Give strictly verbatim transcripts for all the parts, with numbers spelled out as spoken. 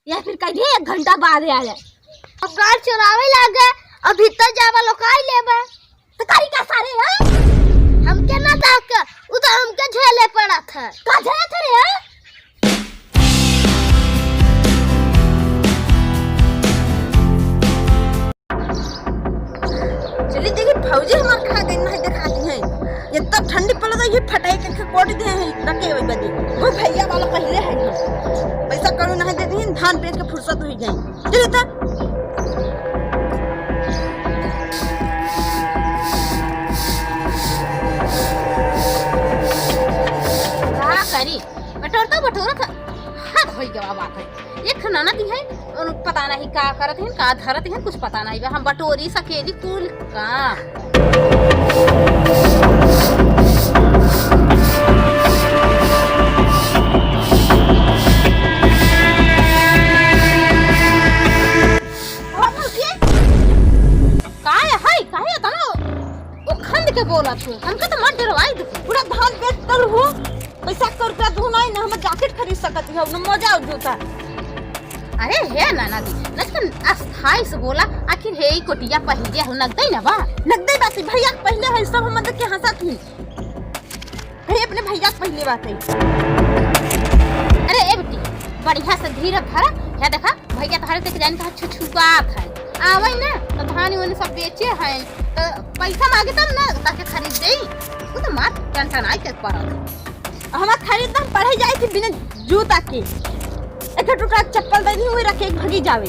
या फिर कह दिए एक घंटा बाद आ जाए। अब गाड़ चोरावे लागे, अब भीतर जावा लोकाई लेबे। तो करी का सारे, हाँ? हमके ना ताक, उ तो हमके झेले पड़ा था। का झेले थे रे, हाँ? चली देखी, भौजी हमार खा गई, नहीं देखाती हैं। ये तो ठंडी पड़त है, ये फटाई के कोट दे हैं, रखे हुए बदे। वो भैया वाला पहले है ये। पैसा कौड़ी नहीं देती हैं, धान बेच के फुर्सत हुई जाए। चली तो। का करी? बटोरता बटोरत हद होई गवा बात है। एक ठो ननद ही है, उन पता नहीं का करत हैं, का धरत हैं, कुछ पता नहीं बा। हम बटोरी सकेली कुल का। का है? काहे इतना ओ खंड के बोलत हो? हमका तो मत डरवाई दे। पूरा धान बेच दल हो, पैसा कर रुपया दू नहीं, ना हम जैकेट खरीद सकत हो, ना मोजा और जूता। अरे हे ननदी, नहीं तो अस्थाई से बोला, आखिर हे ई कोटिया पहिरे हो, नगदे ना बा? नगदे बात है, भैया के पहले है, सब हम के हंसत ही। अरे अपने भैया के पहले बात है। अरे ए बेटी, बढ़िया से धीरे धरा, या देखा, भैया तोहरे देख जानी कहाँ छुछुआत है। आवे ना, तो धान ओन सब बेचे हैं, तो पैसा मांगे तब ना, ताके खरीद देई। वो तो मार टनटनाई के पड़त है। हमार खरीद हम पढ़े जाए थे बिना जूता के। एक टुकड़ा चप्पल दे दी, वही रखे, एक भगी जावे।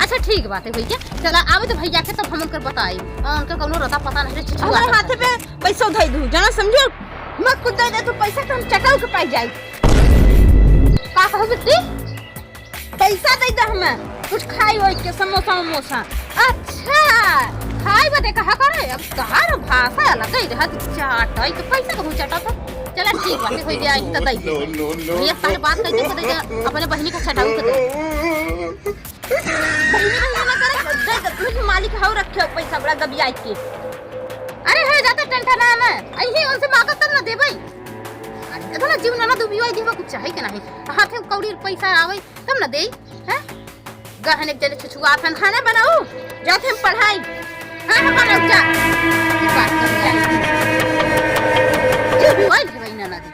अच्छा ठीक बात है भैया, चला आवे तो भैया के तब हम उनकर बताई। और उनका कौनो रता पता नहीं रहे, छुछुआत हमारे है। हाथे पे पैसा उधाई दू, जाना समझो, मत कुछ दे दे तो पैसा तो हम चटाऊ के पाई जाई। का कहू बेटी? पैसा दे दे हमें, कुछ खाई होई के समोसा वमोसा। अच्छा, खाई बदे कहा करे, अब तहार भाषा अलग ही रहा, चाट है तो पैसा कहूँ चाटा था। चला ठीक बात है, होई जाए तो दे दे। No, no, no, ये सारे बात कह दे, दे दे, अपने बहनी का छटाऊ के दे। बहनी बहनी ना करे, दे दे, तू ही मालिक हो, रखे हो पैसा बड़ा गबियाई के। अरे है जाते टंटा ना मैं, अही उनसे मांगत तब ना देबई। अरे इतना जीव ना ना दुबियो आई देबा कुछ चाहे के नहीं। हाथे कौड़ी पैसा आवे तब ना देई, हैं? गहने के जरे छुछुआत हन, खाना बनाऊ, जाते हम पढ़ाई। खाना बनाऊ जा। ये बात कर जाए। जीव भी आई देबई ना ना दी।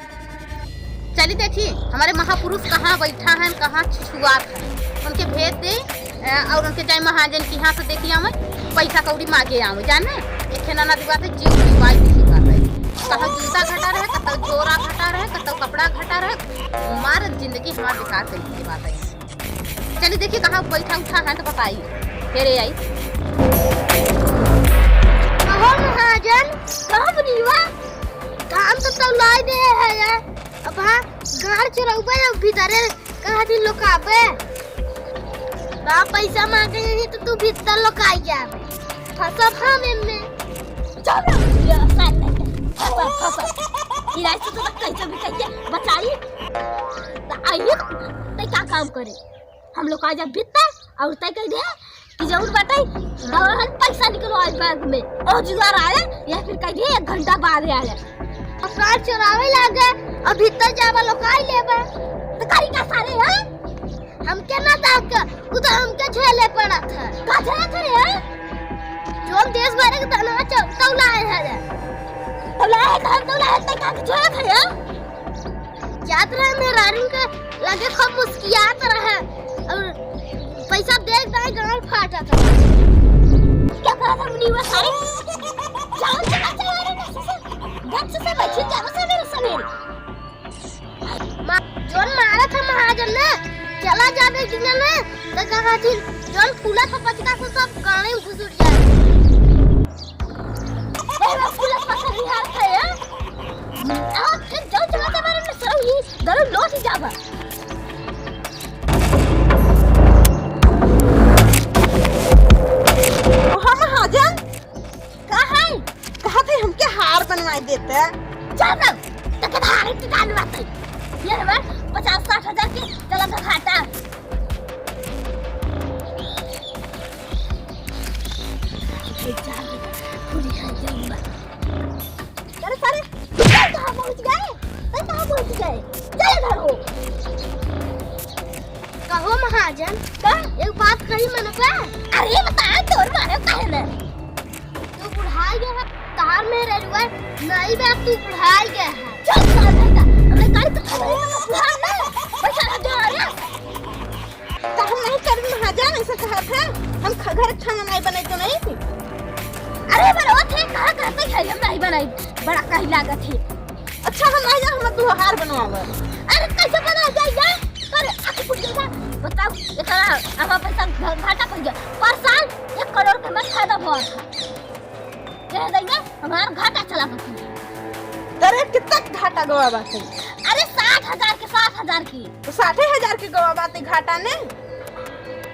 चली देखी, हमारे महापुरुष कहाँ बैठा हैं, कहाँ छुछुआत हैं। उनके भेज दे, अ, और उनके जाए महाजन के यहाँ से देखी आवे, पैसा कौड़ी मांगे आवे, जाने? एक ठे ननद बात है, जीव जीवाई की बात है। कतौ जूता घटा रहे, कतौ जोरा घटा रहे, कतौ कपड़ा घटा रहे, मार जिंदगी हमार बेकार कर दी बात है। चली देखी, कहाँ बैठा उठा हैं तो बताई, फेरे आई। कहो महाजन, कहो बनीवा, काम तो तब लाई दे है यार। अब हाँ, गाड़ चोरउबे या भीतरे कहाँ दिन लोकाबे? बा पैसा मांगे यही तो तू भीतर लोकाई जाबे। फंसब हम एमे। चल ना, ये आसान नहीं है। फंसब, फंसब। इलाज से तो कैसे भी कहिए, बचाई। तो आइए, तो क्या काम करे? हम लोग आ जा भीतर और तय कह दे कि जरूर बाटे, दौड़ल पैसा निकलो आज बैंक में। और जुगाड़ आए या फिर कह दे एक घंटा बाद आ जाए। अपराध चोरावे लागे और भीतर जावा लोकाई लेबे। तो करी का सारे, हैं? हमके ना ताक, उ तो हमके झेले पड़ा था। का झेले थे रे, हैं? जोन देश भरे के धनवा चौ-, तौला है, है। तौला है, धन तौला है, ते का झेले थे, हैं? जात रहे मेहरारू के लगे खूब मुस्कियात रहे और पैसा देख दाए गाल फाटा था। क्या कहा था मुनीवा सारे? जान से बचा रहे ना से, गच से बची जाओ से मेरे समीर। मा-, जोन मारा था महाजन ने, चला जाबे जिने ने, तो कहा थी, जोन फूला था पचका से सब गाने में घुसुर जाए। ए, मैं फूला पचका बिहार था, हैं? आ, फिर जो चला था मारे में सरऊ ही, दरो लोट ही जाबा। हाँ, महाजन। का है? कहा थे हमके हार बनवाए देते। चल ना, तो के हार टिकान बात है। ये हमार पचास साठ हजार के चला था घाटा। ये जान पूरी है जरूर। अरे सारे, तै कहाँ पहुँच गए? तै कहाँ पहुँच गए? चल इधर हो। राजन, का? एक बात कही मन पे। अरे बता, तोर मारे काहे न? तू बुढ़ाई गया है, तार में रेलवे नहीं बे, तू बुढ़ाई गया है। चुप कर बेटा, हमरे गाड़ी तो खबर नहीं, बुढ़ा ना, पैसा ना दे रे। तो हम नहीं कर महाजन, ऐसा कहा था, हम ख-, घर खाना नहीं बनाई तो नहीं थी। अरे बड़वा थे, कहा करते हैं, हम नहीं बनाई, बड़ा कहीं लागत है। अच्छा, हम नहीं जा, हम तू हार बनवावा। अरे कैसे बना जाएगा? अरे आके पूछ लेगा, बताओ, इतना हमारा पैसा घ-, घाटा पड़ गया। पर साल एक करोड़ के हमारा फायदा हुआ था। कह देंगे, हमारा घाटा चला गया। तेरे कितना घाटा गवा बात है? अरे साठ हजार के, साठ हजार की। तो साठे हजार के गवा बात है घाटा ने?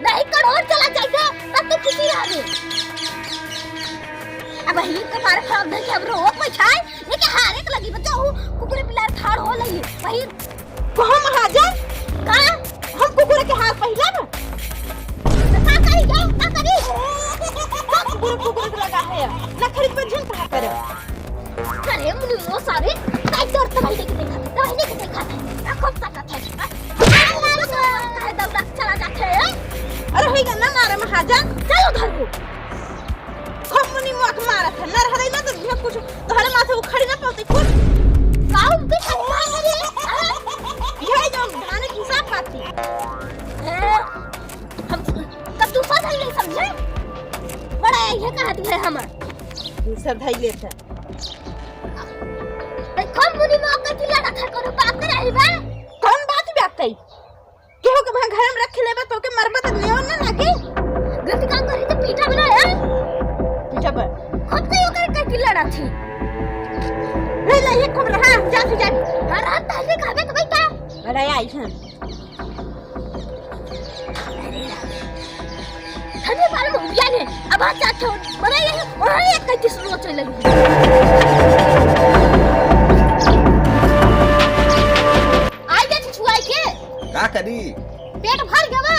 नहीं, करोड़ चला जाइते, तब तो खुशी रहे। अब ही के मारे खराब नहीं कि अब रो कोई खाए, ये के हारे के लगी बच्चा हो, कुकुरे पिलार ठाड़ हो लगी। वही कहो महाजन, का? हम कुकुरे के हार पहिला बा? तो का करी, का, का करी? सब कुकुर, कुकुर के लगा है। ना खरीद पर झन कहा करे। अरे मुनीमो सारे, काय डर तबाही लेके देखा, तबाही लेके देखा। ना खूब ताकत है। अरे मारो तो, काहे दौड़ा के चला जाते हैं? अरे होई गया ना मारे महाजन। चलो घर को। खूब मुनीमो के मारत है। ना रह रही ना तो ये कुछ तोहरे माथे उखड़ी ना पड़ते कुछ। का उनके खतरा है रे? हाँ? ये जो धान की हिसाब बात थी। ए, हम तब दूसरा धन नहीं समझे। बड़ा ये कहती है हमार। दूसरा धई लेत है। ए, खूब मुनीमो के की लड़त है, कोनो बात नहीं रही बा। कौन बात, बात है? केहू के भाई घर में रख लेबा तो के मरबा त नेवन ना लागे। गलती काम करी तो पीटा बना है। पीटा बा। खुद के ओकर के की लड़ा थी। ले ले ये खबर, हाँ, जा तू जा। हाँ, रात पहले कहबे तो भाई का? अरे आई है। धन्य बाल में उबिया ने, अब हाथ जाते हो, बड़ा ये, वहाँ एक कहीं किस रोज चले लगी। आई जा छुआई के। का करी? पेट भर गवा।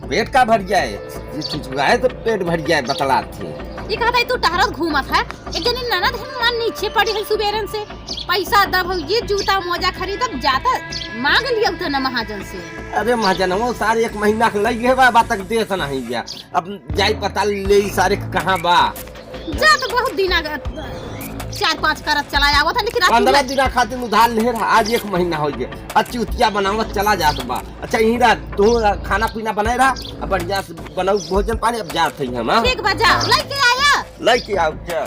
पेट का भर जाए? ये छुआए तो पेट भर जाए, बतलात थे। ये कहता है तू टहरत घूमत है। एक जनी ननद है, वहाँ नीचे पड़ी है सुबेरन से। पैसा द भौजी, जूता मोजा खरीदब, जाता मांग लिया उतना महाजन से। अरे महाजन, वो सारे एक महीना के लई गए बा, बा तक देत नहीं गया। अब जाई पता ले ई सारे के कहाँ बा। जा तो बहुत दिन आ गया, चार पाँच करत चला आवत है, लेकिन आज पन्द्रह पूरा दिना खातिर उधार ले रहा, आज एक महीना हो गया। अब चूतिया बनावत चला जात बा। अच्छा, यहीं रह, तू खाना पीना बनाए रहा, अब बढ़िया से बनाऊ भोजन पानी, अब जात है हम, हाँ? ठीक बा, जा, हाँ। लेके आया। लेके आओ, जा।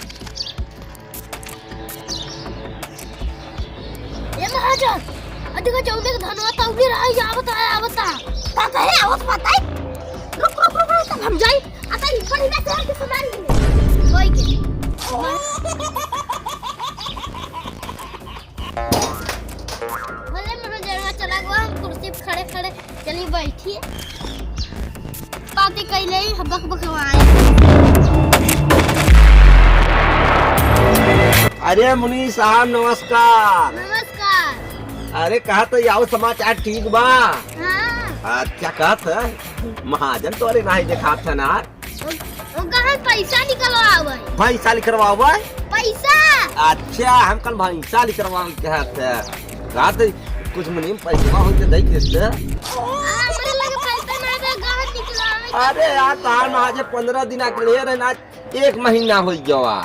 ए महाजन, अ देखा जौने के धनवा तौले रहा, आवता है, आवता। का कहे आवत बताई? रुक, रुक, रुक, रुक, तब हम जाई। अ त ई बड़ी ना तोहर के सुनाई। कोई के। भले महाजन चला गवा, हम कुर्सी पे खड़े खड़े चली बैठी। बातें कैले ही बक बकवाए। अरे मुनीम साहब, नमस्कार। नमस्कार। अरे, कहा तो आओ, समाचार ठीक बा? हाँ। अच्छा, कहा था महाजन तोरे नाही देखात है ना। ओ, ओ कहा पैसा निकलवावे। पैसा निकलवावे? पैसा। अच्छा, हम कल भैंसा निकलवावे के हाथ है। रात कुछ मुनीम पैसा हो के दे देते। हमरे लगे पैसा नहीं बे, गाहक निकलवावे। अरे यार, तार में आज पन्द्रह दिन के लिए रहे ना, एक महीना हो गवा।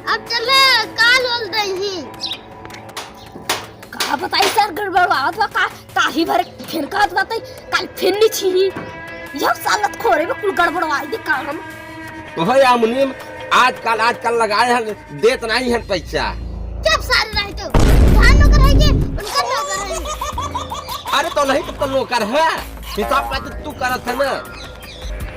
अब चले, काल ओल दही। का बताई सर, गड़बड़ावत बा का? ताही भर फिर कहत बाटे, काल फिर नहीं छिही। यह सालत खोरे में कुल गड़बड़वाई दे काम। तो है या मुनीम, आजकल, आजकल लगाए हैं, देत नहीं हैं पैसा। जब सारे रहे तो धान नौकर है के, उनका नौकर है। अरे तो नहीं तो, तो नौकर है, हिसाब का तो तू करत है ना।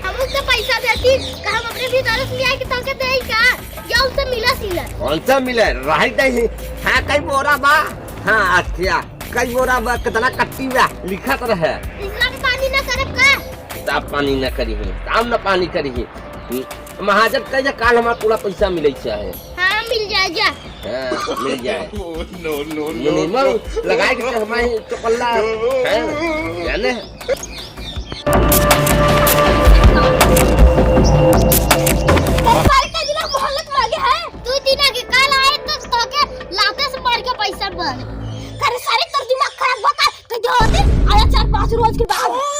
हम उससे पैसा देती, का हम अपने भीतर से लिया के तोके देई का? या उससे मिला सीला? कौन सा मिले? रही दही। हाँ, कई बोरा बा? हाँ, अच्छा। कई बोरा बा, कितना कट्टी बा? लिखत रहे। इतना भी पानी ना करब का? तब पानी ना करी ही, तब ना पानी करी ही। हम्म, महाजन कह जा, काल हमारा पूरा पैसा मिले चाहे। हाँ, मिल जाए जा। हाँ, मिल जाए। No, no, no, मुनीमा, no। लगाए के हमारे चपल्ला, हैं? जाने? सारे का दिमाग मोहल्लत में आ गया है। तू दिना के काल आए तो तोके लाते से मार के पैसा बन। करे सारे तोर दिमाग खराब बा का? तो जो होते, आया चार पाँच रोज के बाद।